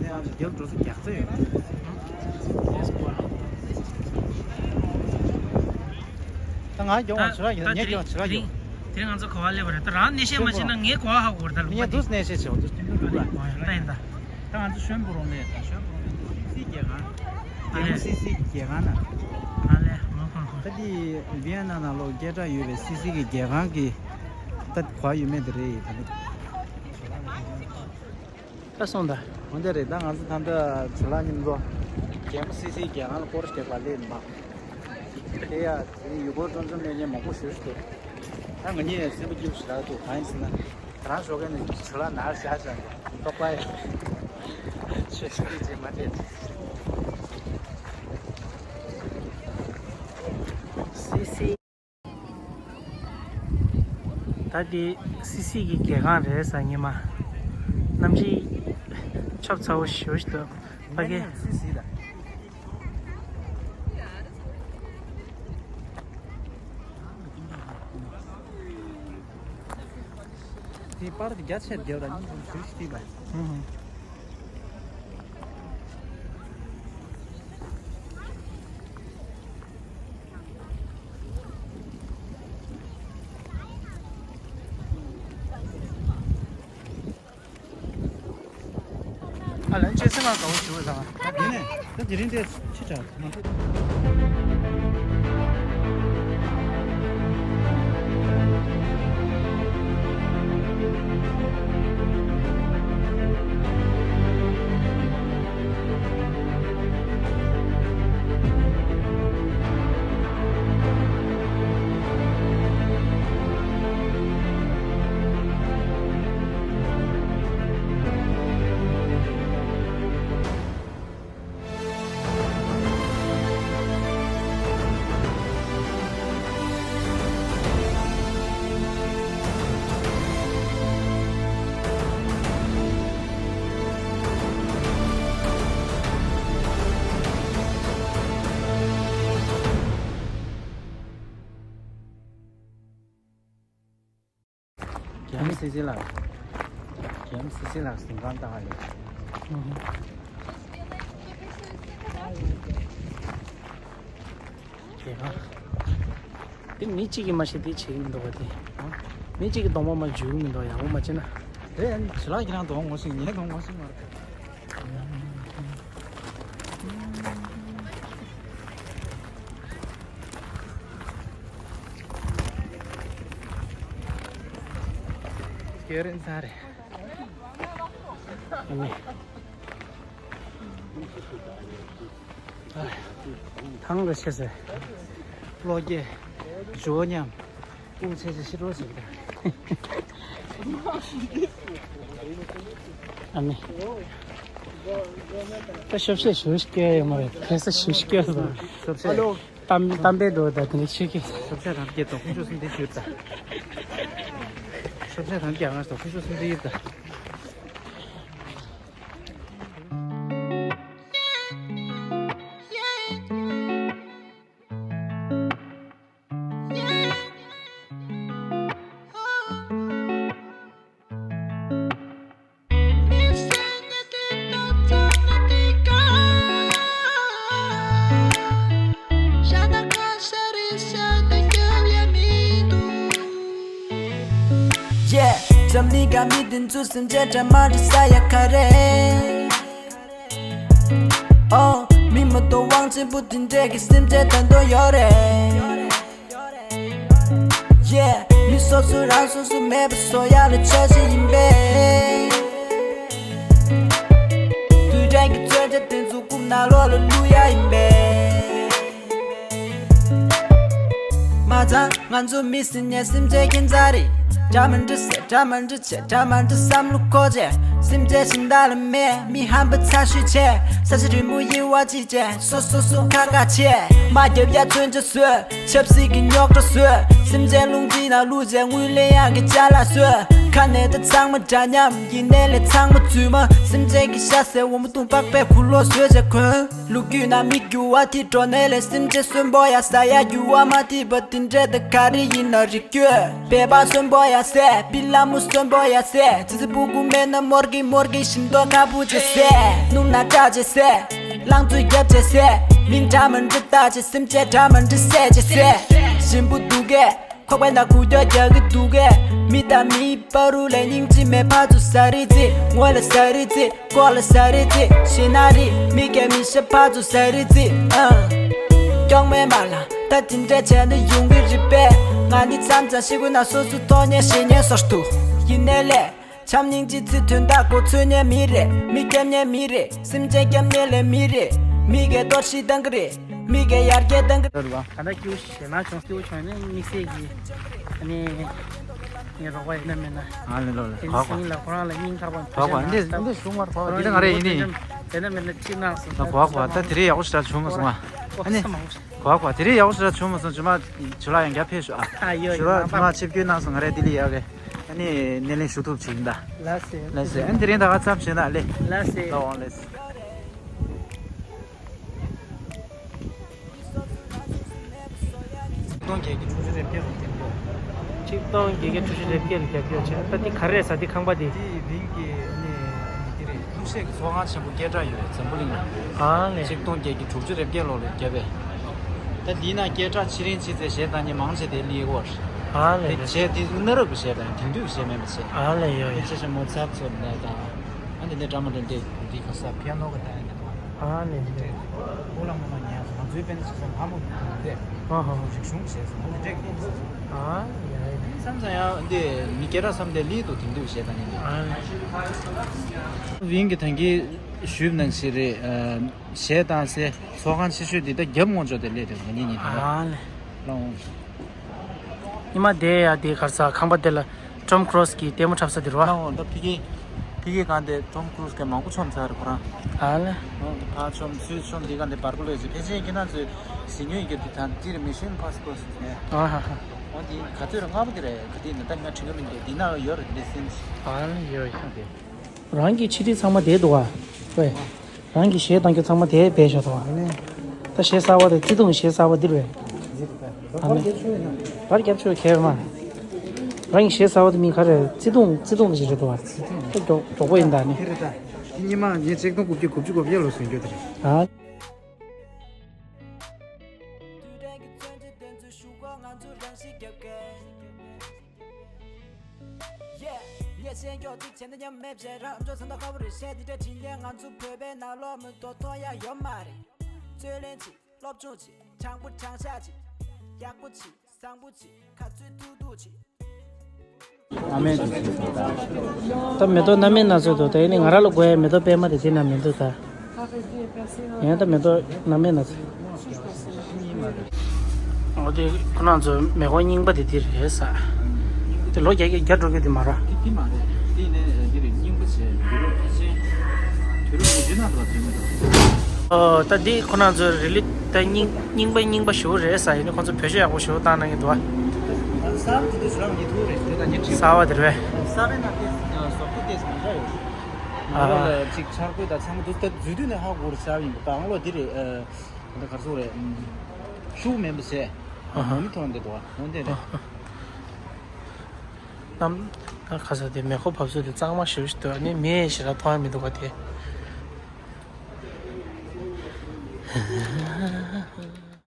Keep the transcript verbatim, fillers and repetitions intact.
ཡང་རྒྱབ་འགྲོ་ས་རྒྱག་ས་ཡོད། ད་ང་རྒྱབ་ང་ཕྱི་ར་ཡོད། ངས་རྒྱབ་ང་ཕྱི་ར་ཡོད། དེ་རིང་ང་ཚོ་ག་བ་སླེབས་པ་རེད། ད་རང་གནས་བཤད་མ་བྱས་ན་ངས་ག་བ་ཧ་གོ་རེད། ད་ལུག་པ་དེ་ངས་འདུག་གནས་བཤད་བྱེད་འོ་འདུག་སྟོན་འདུག་ལ། ད་ཡིན་ད། ད་ང་ཚོ་ཤོན་པོ་རོང་ལ་ཡོད། ད་ཤོན་པོ་རོང་ལ་སི་སི་རྒྱལ་ཁང་། རྒྱལ་ཁང་ན། ཨ་ལས་ང་ཁོང་ཁོང་། ད་དེ་བི་ཡན་ན་ན་ལོ་སྐད་གྲགས་ཡོད་པའི་སི་སི་གི་རྒྱལ་ཁང་གི་ད་ག་བ་ཡོད་མེད་དེ་རེད་ད་ནི། ད་སོང་ད། འོན་ཏེ་རེད། ད་ང་ཚོ་ད་ལྟ་ཇོ་ལགས་མཉམ་དུ་རྒྱལ་མོ་སི་སིའི་རྒྱལ་ཁང་ལ་སྐོར་རྒྱག་པ་སླེབས་ཡིན་པ། དེ་ཡ་དེ་ཡུལ་སྐོར་སྤྲོ་འཆམ་གནས་མཁན་མང་པོ་ཞེ་པོ་ཞིག་འདུག་ད་ང་གཉིས་སེམས་པ་སྐྱིད་པོ་ཞེ་དྲག་འདུག་གང་ཡིན་ཟེར་ན། ང་རང་ཞོགས་ཀས་ནས་ཇོ་ལགས་ནར་བཞག་བཞག་འདུག་ཏོག་པ་ཡ། ཆོས་སྐད་ཅིག་མ་བྲལ། སི་སི། ད་དེ་སི་སི་གི་རྒྱལ་ཁང་རེད་ས། ཉི་མ་གནམ་གཤིས་ཆབ་ཚ་བོ་ཞེ་པོ་ཞིག་འདུག་ཕ་གི། སི་སི་ལ། དེ་པར་དེ་རྒྱ་ཆེར་རྒྱབ་ར་ཉིན་གུང་ཞུ་ཤི་ཏི་ལ། ཨ་ལན་ཅེ་སི་མ་ག་བོ་ཞུ་བ་དང་། ད་དེ་ནས་ད་དེ་རིང་དེ་ཕྱི་དྲགས་མ། རྒྱལ་མོ་སི་སི་ལགས། རྒྱལ་མོ་སི་སི་ལགས་གཟིམ་ཁང་ལྟ་ག་ལས། རྒྱལ་ཁང་། དེ་མི་གཅིག་གིས་མ་ཤེས་དེ་བྱེད་ཀྱི་མི་འདུག་པ་དེ། མི་གཅིག་གིས་གདོང་པ་མ་འཇུས་ཀྱི་མི་འདུག་ཡག་པོ་མ་བྱས་ན། དེ་ཡང་ཇོ་ལགས་ཁྱེད་རང་གདོང་ངོ་ཤེས། ངའི་གདོང་ངོ་ཤེས་མ་རེད། སྐྱེ་རིན་ཚ་རེད། ཨ་ནི། ཨ། ཐང་རེ་ཆེ་སེ། བློ་སྐྱེད། ཇོ་མཉམ། དབུགས་ཆེ་ཆེ་ཤི་རོ་ཟེར་གི། ཨ་ནི། ད་ཞབས་ཕྱི་ཞུ་སྐྱོ་ཡོད་མ་རེད། ཁ་སང་ཞུ་སྐྱོ་སོང་། ཞབས་ཕྱི། གཏམ་གཏམ་དཔེ་འགྲོ་ད་དེ་ནས་ཆོས་ཀྱི། ཞབས་ཕྱི་རང་སྐྱེས་དོ་ཁོང་ཚོ་སུན་དེ་ཞུས་ད། ཞབས་ཕྱི་རང་སྐྱེས་ང་ཚོ་ཁོང་ཚོ་སུན་དེ་ཡོད་ད། Yeah, འཛམ་གླིང་ག་མི་དེ་ཚོ་སེམས་ཅན་འདྲ་མ་འདྲ་ས་ཡ་ག་རེ། ཨོ། མི་མ་གཏོགས་དབང་ཆེན་པོ་དེ་འདྲས་ཀྱི་སེམས་ཅན་ད་དུང་ཡོད་རེད། Yeah, མི་སོ་སོ་རང་སོ་སོ་མེད་པ་བཟོ་ཡ་ལ་འཆར་གཞི་ཡིན་པས། དུས་དྲན་གྱི་མཚོན་ཆ་དེ་ཚོ་རྐུབ་ནང་ལོགས་ལ་བླུག་ཡ་ཡིན་པས། མ་ཚང་ང་ཚོ་མི་སེམས་ཉེ་སེམས་ཅན་ཁྱད་མཚར་རེད། འདྲ་མི་འདྲ་ཟེར་འདྲ་མི་འདྲ་བྱས་འདྲ་མི་འདྲ་བསམ་བློ་འཁོར་བྱས། སེམས་ཅན་གཞན་དག་ལ་མེད་མི་ཧམ་པ་ཚ་ཤོས་བྱས། ས་ཆ་རིལ་མོ་གཡུར་བ་གཅིག་བྱས། སོ་སོ་སོ་ཁ་ཁ་བྱས། མ་རྒྱབ་ཡ་མཚོན་ཆ་བཟོས། ཆབ་སྲིད་ཀྱི་རྙོག་དྲ་བཟོས། སེམས་ཅན་རླུང་འཕྲིན་ནང་བླུགས་བྱས། དངུལ་ལེན་ཡག་གི་ཅ་ལག་བཟོས། ཁ་ནས་ད་ཚང་མ་འདྲ་མཉམ་ཡིན་ནའི་ལས་ཚང་མ་རྫུན་མ། སེམས་ཅན་གྱི་ཤ་ཟ་འོ་མ་བཏུང་པགས་པའི་གུ་ལོག་བཟོས་བྱས་གོན། ལོ་རྒྱུས་ནང་མི་འགྱུར་བ་དེ་འགྲོ་ནའི་ལས་སེམས་ཅན་གསོན་པོ་ཡ་ཟ་ཡ་འགྱུར་བ་མ་ཐེབས་པ་དེ་འདྲས་ད་ག་རེ་ཡིན་ན་རིགས་རྒྱུད། བོད་པ་གསོན་པོ་ཡ་ཟས། པི་ལ་མུ་གསོན་པོ་ཡ་ཟས། ཙི་ཙི་སྤུ་གུ་མེད་ན་མོར་གི་མོར་གི་ཤིང་ཏོག་ཁ་བུ་ཅེ་སེ། སྣུམ་ན་སྐྲ་ཅེ་སེ། ལང་ཚོ་རྒྱབ་ཅེ་སེ། མིང་འདྲ་མི་འདྲ་ལྟ་ཅེ་སེམས་ཅན་འདྲ་མི་འདྲ་སེ་ཅེ་སེ། ཞིམ་པོ་འདུག་གས། ཁོག་པའི་ནང་ཁུག་ཀྱོག་རྒྱག་གི་འདུག་གས། མི་དང་མིའི་བར་རུ་ལས་སྙིང་རྗེ་མེད་ཕར་ཚུར་ཟ་རེས་རྩེ། ངོ་ལ་ཟ་རེས་རྩེ། ལྐོག་ལ་ཟ་རེས་རྩེ། ཤེས་ན་རེད་མི་སྐད་མི་ཤེས་ཕར་ཚུར་ཟ་རེས་རྩེ། ཨ། སྐྱོག་མེད་མ་ལ་ད་དེ་འདྲ་བྱས་ན་ཡོང་གི་རེད་པས། ང་འདི་མཚམས་མཚམས་ཤི་དགོས་ན་སོ་སོ་ཐོག་ཉལ་ཞེ་ཉལ་སོར་དུ། ཡིན་ནའི་ལས། བྱམས་སྙིང་རྗེ་ཚེ་དོན་དག་གོ་ཚོད་ཉན་མི་རེད། མི་སྐྱབས་ཉན་མི་རེད། སེམས་ཅན་སྐྱབས་ཉན་ལས་མི་རེད། མི་གའི་གཏོར་བཤིག་བཏང་གི་རེད། མི་གའི་ཡར་རྒྱས་བཏང་གི་རེད། ད་ལྟ་སྐྱིད་པོ་ཞེ་མ་བྱུང་། སྐྱིད་པོ་བྱུང་ནས་དམིགས་བསལ་གྱི་ཨ་ནི་ངའི་རོགས་པ་ཡིན་ན་མིན་ན། ཨ་ལེ་ལོ་ལེ། དེ་གོ་གོ། སྙིང་ལ་ཁོ་རང་ལ་སྙིང་ཐག་པ་གོ་གོ། འདི་འདི་གསུང་བར་གོ་གོ། འདི་ད་ང་རེ་ཡིན་ནི། དེ་ན་མིན་ན་ཅི་གནང་སོང་། ད་གོ་གོ། ད་དེ་རིང་ཡག་པོ་ཞེ་དྲག་བྱུང་མ་སོང་ཨ། ཨ་ནི། གོ་གོ། དེ་རིང་ཡག་པོ་ཞེ་དྲག་བྱུང་མ་སོང་། ཇོ་མོ་ཇོ་ལགས་ཡང་བསྐྱར་ཕེབས་ཤོག་ཨ། ཨ་ཡོད་ཇོ་ལགས་ཇོ་མོ་ལགས་ཆིབས་བསྐྱོད་གནང་སོང་། ང་རེ་ལྡི་ལི་ཡག་གི་ཨ་ནི་སྣེ་ལེན་ཞུ་ཐུབ་ཅིག་ཡིན་ད། ལགས་སེ། ལགས་སེ། ཨ་ནི་དེ་རིང་ད་ག་ཙམ་བྱས་ན་ལེ། ལགས་སེ། ད་འོང་ལེ། ཆིག་སྟོང་བརྒྱད་བརྒྱ་དྲུག་ཅུ་རེ་བརྒྱད་ལོ་རྒྱབ་སྐྱོར། ཆིག་སྟོང་བརྒྱད་བརྒྱ་དྲུག་ཅུ་རེ་བརྒྱད་ལོ་རྒྱབ་སྐྱོར་བྱས། ད་འདི་ག་རེ་རེད་ཟེར། འདི་ཁང་པ་འདི། འདི་རིང་གི་ཨ་ནི་འདི་རེད། གླུ་གཞས་ཀྱི་ཚོགས་ཁང་ཆེན་པོ་སྐད་གྲགས་ཡོད་རེད་འཛམ་བུ་གླིང་ལ། ཨ་ལེ། ཆིག་སྟོང་བརྒྱད་བརྒྱ་དྲུག་ཅུ་རེ་བརྒྱད་ལོ་ལ་བརྒྱབ་པས། ད་འདི་ན་སྐད་གྲགས་ཆེ་རིང་ཆེ་ཚད་གཞས་བཏང་མཁན་མང་ཆེ་དེ་ལི་གོ་རེད། ཨ་ལེ། དེ་གཞས་འདི་གནའ་རབས་ཀྱི་གཞས་དང་དེང་དུས་ཀྱི་གཞས་མིན་པ་བྱས། ཨ་ལེ། ཡོད་ཡོད། ཆེ་ཆེ་མོ་ཚབ་ཚོ་ནས་དང་། ཨ་ནི་འདི་འདྲ་མ་འདྲ་འདི་འདི་ག་ས་པི་ཡ་ནོ་ག་ད་ཡ་འདི་མ། ཨ་ནི་འདི། ཨོ་ལ་མོ་ལ་ཉལ་སོང་། ང་ཚོའི་པན་ཞིག་སོང་། ཕ་མོ་འདི། ཨ་ཧ། རིག་གཞུང་བྱས་སོང་། ཨ་ནི་འདྲེག་འདི། ཨ་ཡ་ཡ། བསམ་ཙང་ཡང་འདི་མི་སྐད་གྲགས་བསམ་དེ་ལི་འདུག་དེང་དུས་གཞས་བཏང་མཁན་འདི། ཨ་ནི། བིང་གི་ཐང་གི་ཞུས་ནང་བཞིན་རེད། གཞས་བཏང་སའི་ཚོགས་ཁང་ཆེ་ཤོས་འདི་ད་རྒྱབ་ངོས་ཕྱོགས་དེ་སླེབས་དེ་ང་གཉིས་གཉིས་དེ་འདྲ། ཨ་ནི། ལོང་། ཉི་མ་དེ་ཡ་དེ་གར་ས་ཁང་པ་དེ་ལ་ཊོམ་ཁུ་རུ་སི་གི་ལྟད་མོ་འཁྲབ་ས་དེ་རེད་བ། ལོང་། ད་ཕི་གི་ཕི་གི་གང་དེ་ཊོམ་ཁུ་རུ་སི་གི་མང་པོ་ཆོམ་ཚར་རེད་ཁོ་རང་། ཨ་ལེ། ལོང་། ད་ཕ་ཆོམ་སུས་ཆོམ་དེ་གང་དེ་བར་པོ་ལོས་ཀྱི་ཕལ་ཆེར་ཁྱེད་རང་ཚོས་གཟིགས་མྱོང་ཡོད་ཀྱི་དེ་ད་འདིར་མི་ཤན་ཕ་སི་པོ་སི་ནས། ཨ་ཧ་ཧ། འོ་དེ་ག་ཚོད་རེད། སྔ་པོ་དེ་རེད། ག་དེ་ནས་ད་ང་དྲན་གི་མི་འདུག་འདི་ན་ཡོད་རེད་འདི་སེམས། ཨ་ལེ། ཡོད་ཡོད། ཨ་དེ། རང་གི་ཕྱི་དྲིལ་ཚང་མ་དེ་འདུག་ཨ། ཝེ། རང་གི་གཞས་བཏང་རྒྱུ་ཚང་མ་དེ་བེད་ཤོག་དང་། ཨ་ནི། ད་གཞས་གསར་བ་དེ་བརྩེ་དུང་གི་གཞས་གསར་བ་འདི་རེད། ཨ་ནི། བར་རྒྱབ་ཆོག་ཁྱེར་མ། རང་གི་གཞས་གསར་བ་དེ་མིང་ག་རེ་རེད། བརྩེ་དུང་བརྩེ་དུང་གི་གཞས་རེད་འདུག་ཨ། ད་མགྱོགས་མགྱོགས་པོ་ཡིན་ད་ནི། དེ་རེད་ད། དེ་ཉི་མ་ངས་ཆིག་སྟོང་དགུ་བརྒྱ་དགུ་བཅུ་གོ་བརྒྱད་ལོ་སོན་རྒྱུ་དེ་རེད། ཨ། ཡེ། ངས་ཤེས་མགྱོགས་ཅིག་བྱས་ན་ཉམས་མེད་བྱས། རང་ཚོ་ས་མཐོ་ཁ་བོ་རེད། གཞས་འདི་འདྲ་བྲིས་མཁན་ང་ཚོ་བོད་པའི་ནང་ལོགས་མི་ཐོག་ཐོག་ཡ་ཡོད་མ་རེད། རྩོད་ལེན་ཅིག་སློབ་སྦྱོང་ཅིག་དྲང་པོ་དྲང་བཞག་ཅིག་ཡག་པོ་ཅིག་བཟང་པོ་ཅིག་ག་ཚོད་ཐུག་ཐུག་ཅིག་ཨ་མེད། ད་མེ་ཏོག་སྣ་མིན་སྣ་ཚོགས་འདུག་ད་ཡིན་ནི་ང་རང་ལ་དགོས་ཡ་མེ་ཏོག་པད་མ་དེ་དེ་ན་མི་འདུག་ད། ཡང་ད་མེ་ཏོག་སྣ་མིན་སྣ་ཚོགས། འོ་དེ་ཁོ་རང་ཚོ་མེ་འཁོར་རྙིང་པ་དེ་དེ་རེད་ས། དེ་ལོ་བརྒྱ་བརྒྱ་བརྒྱ་འགྲོ་རྒྱུ་དེ་མ་རེད། དེ་དེ་མ་རེད། དེ་ནས་འདི་རེད། རྙིང་པ་བྱས་དུས་རབས་ཕལ་ཆེར་དུས་རབས་ཉི་ཤུ་ནང་དུ་བ་དུས་མི་འདུག་ཨོ་ད་འདི་ཁོ་རང་ཚོ་རི་ལི་ད་རྙིང་རྙིང་པ་རྙིང་པ་ཞེ་པོ་རེད་ས། ཡིན་ནི་ཁོ་ཚོ་བེད་སྤྱོད་ཡག་པོ་ཞེ་པོ་བཏང་གནང་གི་འདུག་བ། གསར་དེ་དུས་སུ་རང་ཉིད་ཐུག་རེད། དེ་ད་ཉིད་ཁྲིད་གསར་བ་དེ་རེད་པས། གསར་པའི་ནང་དེ་ཟོག་པོ་དེ་མི་འདྲ་ཡོད། ཨ་ཧ། ང་ལ་ཅིག་འཆར་འགོད་དང་ཚང་མ་འདུག་ད་འཛུལ་དུས་ནས་ཧ་གོ་རེད། གསར་ཡིན་པ་ད་ཨང་ལོ་འདི་རེད། ཨ་ད་གར་སོང་རེད། ཤུགས་མེད་པ་བྱས། ཨ་ཧ། མོ་མི་ཐོན་འདི་འདུག་བ། འོན་ཏེ་རེད། གནམ། ད་ཁ་ས་དེ་མེ་འཁོར་བབས་ཚུལ་དེ་གཙང་མ་ཞེ་པོ་ཞིག་འདུག་ཨ་ནི་མི་ཞེ་དྲག་མཐོང་ཡ་མི་འདུག་ག་དེ།